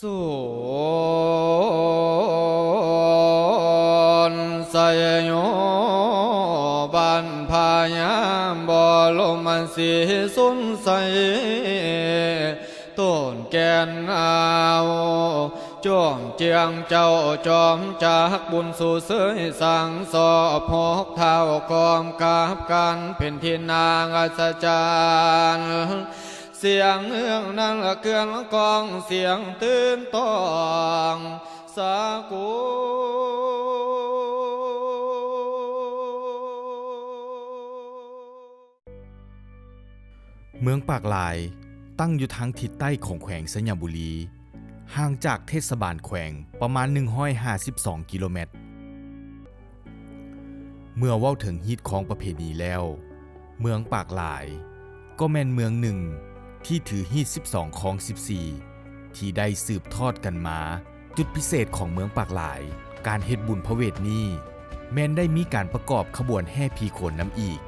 ສວນໄຊໂຍ ບ້ານພະຍາ ບໍລົມສີສົນໄຊ ຕົ້ນແກ່ນງາວ ຈອມຈຽງເຈົ້າ ຈອມຈັກບຸນສູ່ເຊີຍ ສັງສອບຫົກທ້າວ ພ້ອມກັບການເປັນທີ່ນາອັດສະຈັນ ສຽງເຮືອງນັ້ນລະເກືອນກ້ອງ ສຽງຕື່ນຕ້ອງສາກຸນ. ເມືອງປາກລາຍ ຕັ້ງຢູ່ທາງທິດໃຕ້ຂອງແຂວງໄຊຍະບູລີ, ຫ່າງຈາກເທດສະບານແຂວງປະມານໜຶ່ງຮ້ອຍຫ້າສິບສອງກິໂລແມັດ. ເມື່ອເວົ້າເຖິງຮີດຄອງປະເພນີແລ້ວ, ເມືອງປາກລາຍ ກໍແມ່ນເມືອງໜຶ່ງທີ່ຖືຮີດສິບສອງຄອງສິບສີ່ ທີ່ໄດ້ສືບທອດກັນມາ. ຈຸດພິເສດຂອງເມືອງປາກລາຍ ການເຮັດບຸນພະເວດນີ້ ແມ່ນໄດ້ມີການປະກອບຂະບວນແຫ່ຜີໂຂນນຳອີກ.